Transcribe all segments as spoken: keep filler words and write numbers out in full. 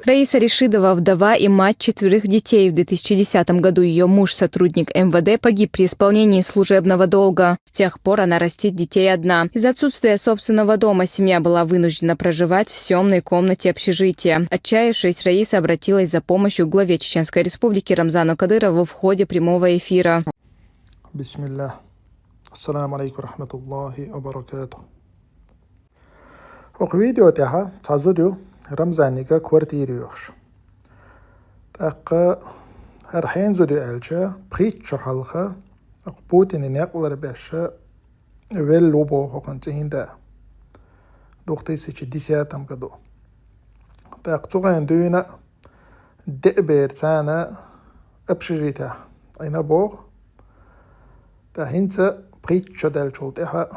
Раиса Решидова, вдова и мать четверых детей. В две тысячи десятом году ее муж, сотрудник МВД, погиб при исполнении служебного долга. С тех пор она растит детей одна. Из-за отсутствия собственного дома семья была вынуждена проживать в съемной комнате общежития. Отчаявшись, Раиса обратилась за помощью к главе Чеченской Республики Рамзану Кадырову в ходе прямого эфира. بسم الله. السلام عليكم ورحمة الله وبركاته. ХӀокху видео тӀехь цхьа зуда ю Рамзаннига квартира йоьхуш. ТӀаккха хӀара хьенан зуда ю аьлча, пхийтта шо хьалха, хӀокху Путине некъ ларбеш велла ву боху хӀокхуьнан цӀийнда. Две тысячи десятом году. ТӀаккха цу хенахь дуьйна деа бер царна общежитехь Ӏина боху. ТӀаккха хӀинца пхийтта шо даьллачул тӀаьхьа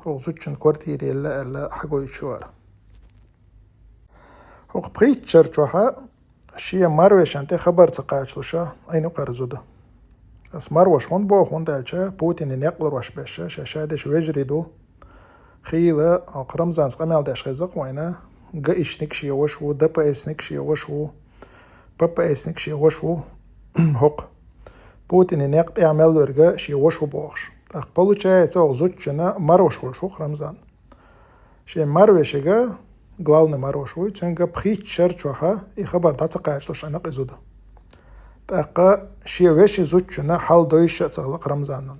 хӀокху зудчун квартира елла аьлла хьагойтуш вара. ХӀокху пхийтта шарчохь шен марвешан тӀе хабар ца кхачалуш Ӏина кхара зуда. Ас марваш хӀунда боху, хӀунда аьлча Путине некъ ларбеш беш, ша ша деш вежарий ду. Хийла хӀокху Рамзанца къамел деш хеза-кх вайна, гаишник шен ваша ву, ДПСник шен ваша ву, ППСник шен ваша ву, хӀокху Путине некъ тӀехь мел верг шен ваша ву бохуш. ТӀаккха получается, хӀокху зудчунна марваш хуьлуш ву-кх Рамзан. Шен марвешига, главный марваш вуй, цуьнга пхийтта шарчохь и хабар дӀа ца кхачалуш Ӏина-кх и зуда. ТӀаккха шен вешин зудчунна хьал довзуш а ца хилла-кх Рамзанна.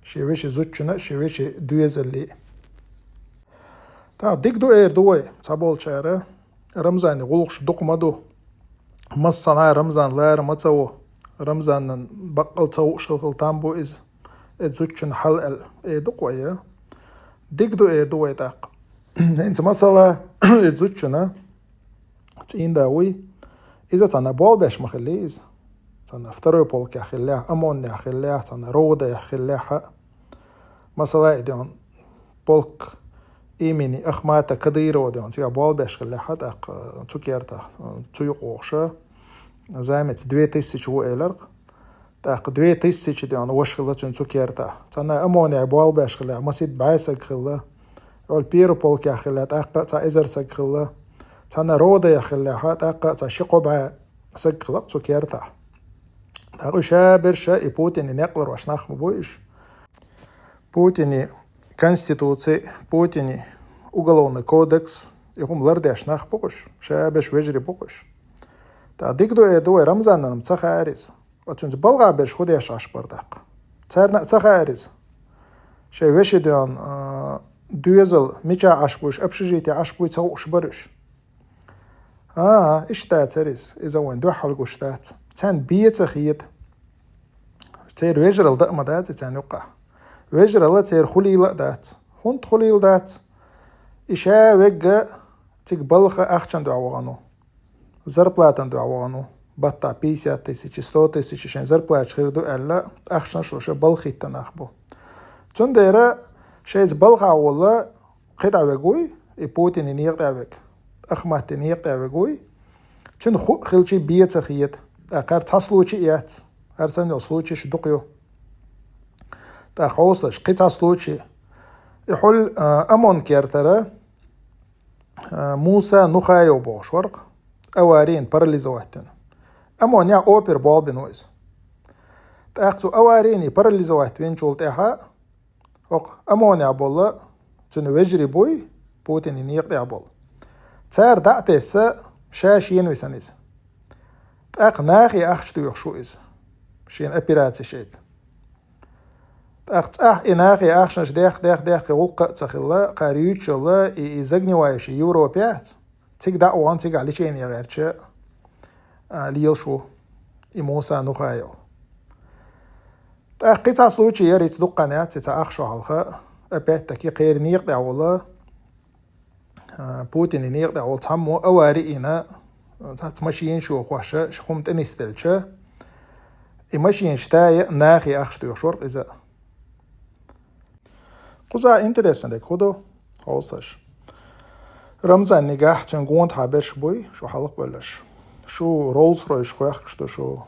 Шен вешин зудчунна, шен вешин доьзаллий. ТӀаккха дика ду эр ду вай, цхьаболчара, Рамзанан гӀуллакхаш дукха ма ду. Массанхьа Рамзан лара ма ца ву. Рамзанан баккъал ца вууш хилла там бу иза. Э, зудчун хьал аьлла, э, ду-кх вай. Дика ду эр ду вай тӀаккха. ХӀинца масала, э, зудчунна цӀийнда вуй. Иза цхьана болх беш ма хилли иза. Цхьана второй полкехь хиллехь, ОМОНехь хиллехь, цхьана РОВДехь хиллехь а. Масала, и ден полк имени Ахмата Кадырова ден, цигахь болх беш хиллехь а, тӀаккха цу кертахь, цу юкъа вохуш а, замец две тысячи ву элира-кх. ТӀаккха две тысячи ден ваша хилла цуьнан цу кертахь. Цхьана ОМОНехь болх беш хиллехь, масийтта бӀе саг хилла. Ола первый полкехь хиллехь, тӀаккха а цхьа эзар саг хилла. Цхьана РОВДехь хиллехь, тӀаккха а цхьа ши-кхо бӀе саг хилла-кх цу кертахь. ТӀаккха уьш ша берш а и Путине некъ ларбеш нах ма буй уьш. Путинан конституци, Путинан уголовный кодекс, и хӀума лардеш нах бу-кх уьш, ша берш вежарий бу-кх уьш. ТӀаккха дика ду эр ду вай, Рамзанна-м ца хаьара иза. Оцуьнца балха берш хӀун деш Ӏаш бара тӀаккха? Царна а ца хаьара иза. Шайн вешин ден, а, доьзал мичахь Ӏаш буй уьш, общежитехь Ӏаш буй ца хууш бара уьш. ХӀан-хӀа, иштта дацара иза. Иза вайна дуьххьал гуш дац. Царна бен ца хета. Церан вежаралла дан а ма дац и царна юккъехь. Вежаралла церан хуьлийла а дац. ХӀунда хуьлийла дац? И ша вегга цига балха ахчан дуьхьа вахана ву. Зарплатан дуьхьа вахана ву. Баттахь пятьдесят тысяч, сто тысяч шайн зарплаташ хир ду аьлла, ахчанаш луш балха хӀиттина нах бу. Цундела шайца балхахь волу кхидӀа вег вуй, и Путинан некъа тӀехь вег, Ахматан некъа тӀехь вег вуй, цуьнан хуу хилчий бен ца хета. ТӀаккха хӀара цхьа случай яц, хӀара санна йолу случайш дукха ю. ТӀаккха хьовсалаш, кхин цхьа случай. И хьул, а, ОМОН кертара, а, Муса Нухаев бохуш вара-кх, аварийна парализовать вина. ОМОНехь опер болх бина ву иза. ТӀаккха цу аварийна парализовать винчул тӀаьхьа, хӀокху ОМОНехь болу цуьнан вежарий буй, Путинан некъа тӀехь болу. Цара дӀа а тесна, ша шена висина иза. ТӀаккха нахе ахча доьхуш ву иза, шена операцеш яйта. ТӀаккха цӀахь и нахе ахчанаш дехка, дехка, дехка, гӀуллакх а ца хилла, кхара юьйцуш йолу и, и загнивающий Европехь яц. Цига дӀа а вахана, цигахь лечение гӀерташ, а, лелаш ву и Муса Нухаев. ТӀаккха кхин цхьа случай яра, хӀинца дуккха хан яц, и цхьа ах шо хьалха, опять-таки, кхеран некъа тӀехь волу, а, Путинан некъа тӀехь волу цхьаммо авари йина, цхьацца машинаш йохош, ши хӀума тӀе нисделча, и машинаш тая нахе ахча доьхуш вара-кх иза. Кхузахь интересно дерг хӀун ду, хьовсалаш? Рамзаннигахь цуьнан гонаха берш буй, шу хьалха бевлларш. Шу Rolls-Royce хоьхкуш ду шу,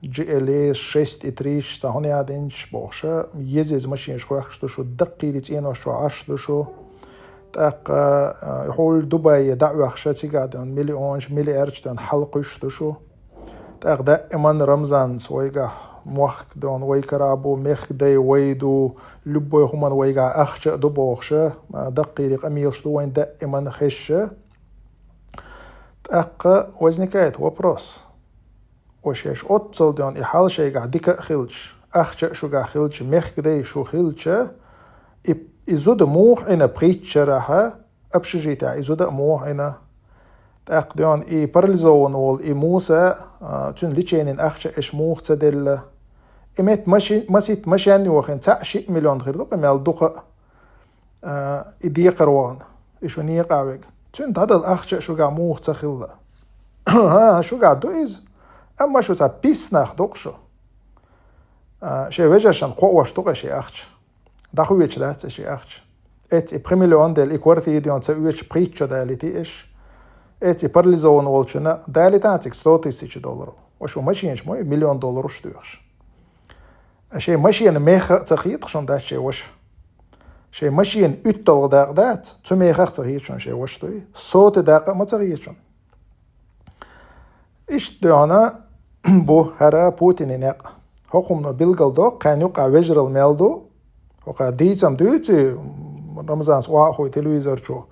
G L A шесть и три цхьа хӀун яа динчу бохуш, еза-еза машинаш хоьхкуш ду шу, даккхийра цӀенош чохь Ӏаш ду шу. ТӀаккха, а, хьул Дубайе дӀа а вахша, цигахь ден миллионаш, миллиардаш ден хьал кхуьш ду шу. ТӀаккха даиман Рамзанца вайгахь мохк ден вай кара бу, мехкдай вай ду, любой хӀуман вайгахь ахча а ду бохуша, а, даккхийри къамелаш ду вайн даиман хезша. ТӀаккха возникает вопрос. Ва шеш оццал ден и хьал шайгахь дика а хилча, ахча а шугахь хилча, мехкдай шу хилча, и, и зуда муха Ӏина пхийтта шарахьа, общежитехь и зуда а муха Ӏина. ТӀаккха ден и парализован волу и Муса, а, цуьнан леченин ахча эш муха ца делла. И метта маши-, маситта машен йохийна цхьаъ шиъ миллион хир ду-кх мел дукха а. А, и декхар вахана, и шу некъа вега. Цуьнан дӀадала ахча а шугахь муха ца хилла. ХӀа, шугахь ду иза. Амма шу цхьа пис нах ду-кх шу. А, шайн вежаршна кхоош ду-кх ши ахча. ДӀахоьцуш дац и ши ахча. Эцци и пхи миллион делла, и квартира ден ца оьцуш пхийтта шо далийти эш. Эцци и парализован волчунна далийтан цига сто тысяч доллар. Ва шу машинаш ма ю миллион доллараш доьхуш. Шайн машенан мех а ца хета шуна дац шайн ваша. Шайн машенан уьтталгӀа дакъа дац, цу мехах а ца хета шуна шайн ваша дуй. Соти дакъа а ма ца хета шуна. Иштта дуьхьана бу хӀара Путинан некъ. ХӀокху хӀумано билгал до, кхайн юкъахь вежарал мел ду. ХӀокхара дийцам дуьйцу, Рамзанца охьахуй телевизор чу.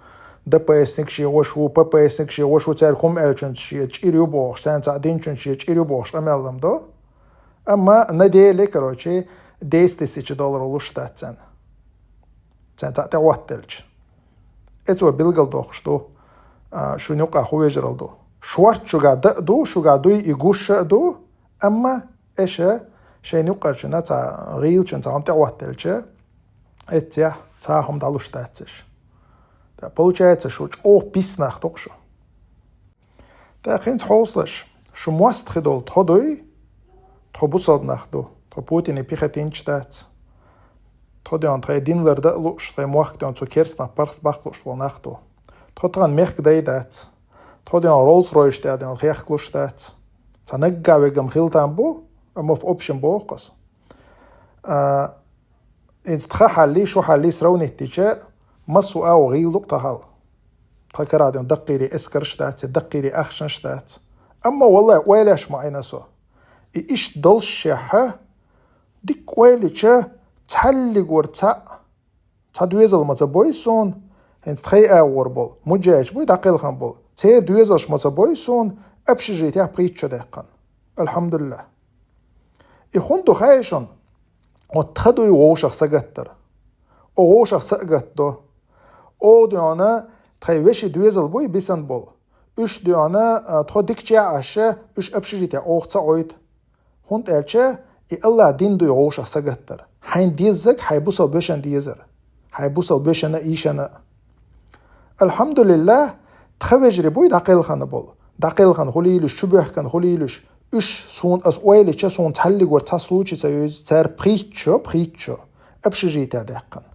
ДПСник шен ваша ву, ППСник шен ваша ву, цаьрга хӀума аьллачуьнца шен чӀир ю бохуш, царна цхьаъ динчуьнца шен чӀир ю бохуш къамел-м до. Амма на деле, короче, десять тысяч доллар луш дац царна. Царна цхьаъ тӀехӀоттаделча. Эцо билгал доккхуш ду, а, шуна юкъахь хӀун вежарал ду. Шорта шугахь дан а ду, шугахь дуй и гуш а ду, амма эша шайна юккъерчунна цхьа гӀийлачунна цхьа хӀума тӀехӀоттаделча, эццехь цхьа хӀума дӀалуш дац эша. ТӀаккха, получается, шу чӀогӀа пис нах ду-кх шу. ТӀаккха хӀинца хьовсалаш, шу мостагӀий долу тхо дуй, тхо бусалба нах ду, тхо Путине пехотинцаш дац. Тхо ден тхайн дин лардан а лууш, тхайн мохк ден цу керстанах паргӀат баккха лууш болу нах ду. Тхо тхан мехкадай дац. Тхо ден Роллс-Ройс тӀехь ден хехкалуш дац. Цхьа наггахь вегам хила там бу, амма в общем боху аса. А, иза тхан хьаллий, шун хьаллий сравнить дича, массо а агӀо гӀийла ду-кх тхан хьал. Тхан карахь ден даккхийре эскарш дац, я даккхийре ахчанаш дац. Амма, валлай, ойлаш ма Ӏийна со. И иштта доллушехьа, дика ойла йича, цхьаллигора цхьаъ, цхьа доьзал ма ца бой суна, хӀинца тхайн агӀор болу, муджахӀидаш буй дӀакхелхина болу, церан доьзалш ма ца бой суна, общежитехь пхийтта шо даьккхина. Алхьамдулиллахь. И хӀунда ду хаьий шуна? Оцу тхан дуй вовшах сагатдар. О вовшах са а гатдо. О дуьхьана тхайн вешин доьзал буй бисан болу. Уьш дуьхьана, а, тхо дикачехь а Ӏаш, уьш общежитехь оха ца Ӏойту. ХӀунда аьлча и АллахӀ дин дуй вовшах сагатдар. Хьайн деззаг хьайн бусалба вешан дезар. Хьайн бусалба вешана а, йишана а. Алхьамдулиллахь, тхан вежарий буй дӀакхелхина болу. ДӀакхелхина хуьлийла уьш, чубоьхкина хуьлийла уьш. Уьш суна аса ойла йича, суна цхьаллигора цхьа случай ца йовза, цара пхийтта шо, пхийтта шо общежитехь даьккхина.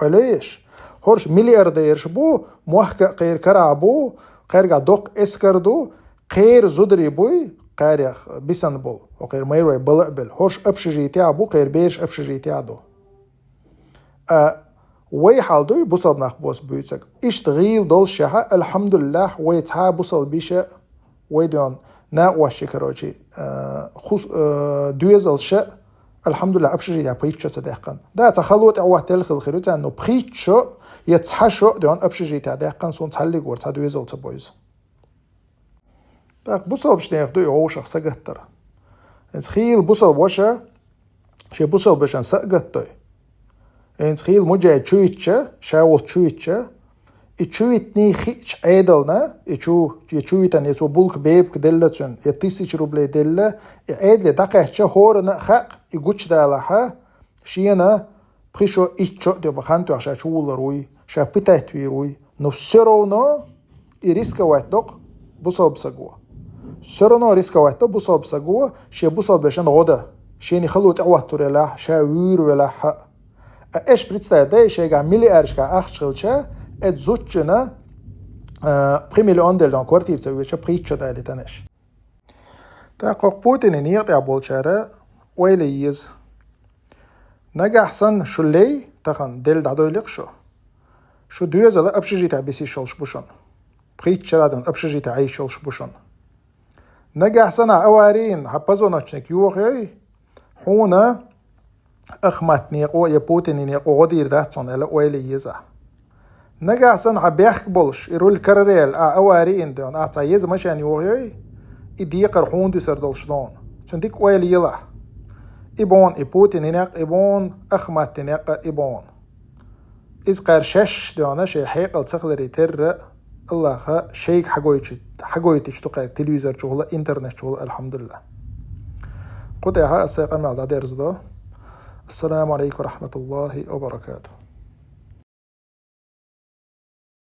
Ойла еш? ХӀорш миллиардераш бу, мохк а кхеран карахь бу, кхаьргахь доккха эскар ду, кхеран зударий буй, кхарех бисан болу, хӀокхеран майрой бала а белла. ХӀорш общежитехь бу, кхеран бераш общежитехь ду. А вай хьал дуй, бусалба нах бос буьйцург. Иштта гӀийла доллушехьа, алхьамдулиллахь, вай цхьа бусалба йиша, вай ден накъостий, короче, а, хус-, а, доьзалша, алхьамдулиллахь, общежитехь пхийтта шо ца даьккхина. Да, цхьа хало тӀехӀоттаделла хила хир ю царна, но пхийтта шо я цхьа шо ден общежитехь даьккхина, суна цхьаллигора цхьа доьзал ца бойза. ТӀаккха бусалбачу нехан ду и вовшах сагатдар. ХӀинца хийла бусалба ваша, шен бусалба вешан са а гатдой. ХӀинца хийла муджахӀид чу йитча, ша волчу чу йитча, и чу йитний хиъча Ӏедална, и чу, и чу йитан, и цо булка бепиг делла цуьнан, и тысяча рублей делла, и Ӏедале дӀакхаьчча, хӀорана а хаьа, и гучудалахьа, шена пхи шо, итт шо а де бан хан тоьхна ша чувуллар вуй, ша пытать вийр вуй. Но всё равно и рисковать доккху бусалба саго. Всё равно рисковать до бусалба саго, шен бусалба вешан гӀо дан, шена хало тӀехӀоттур елахь, ша вуьйр велахь а. А эш представить дай, шайгахь миллиардашкахь ахча хилча, эцу зудчунна, а, пхи миллион делла квартира ца оьцуш, пхийтта шо далийтан эш. ТӀаккха хӀокху Путинан некъа тӀехь болчара ойла е еза. Нагахь санна шу лей, тахана делла дӀадойла-кх шу. Шу доьзал общежитехь бисийш йолуш бу шуна. Пхийтта шарахь дона общежитехь Ӏийш йолуш бу шуна. Нагахь санна хьан авари йина, хьан позвоночник йохайой, хьуна Ахматан некъо я Путинан некъо гӀо дийр дац хьуна аьлла, ойла е еза. Нагахь санна хьан бехк болуш, и руль карара яьлла, ахь авари йина дона, ахь цхьа еза машен йохайой, и декхар хьуна дуьсур долуш дона. Цуьнан дика ойла елахь. И бона и Путинан некъ, и бона Ахматан некъ, и бона. Иза кхара шаьш дона шайн хьекъал ца хиларе терра, Аллаха шайга хьагойтуш, хьагойтуш ду кхаьрга телевизор чухула, интернет чухула, алхьамдулиллахӀ. Кху тӀехь аса сайн къамел дӀадерзадо. Ассаламу Ӏалайкум ва рахьматуллахӀи ва баракатухӀ.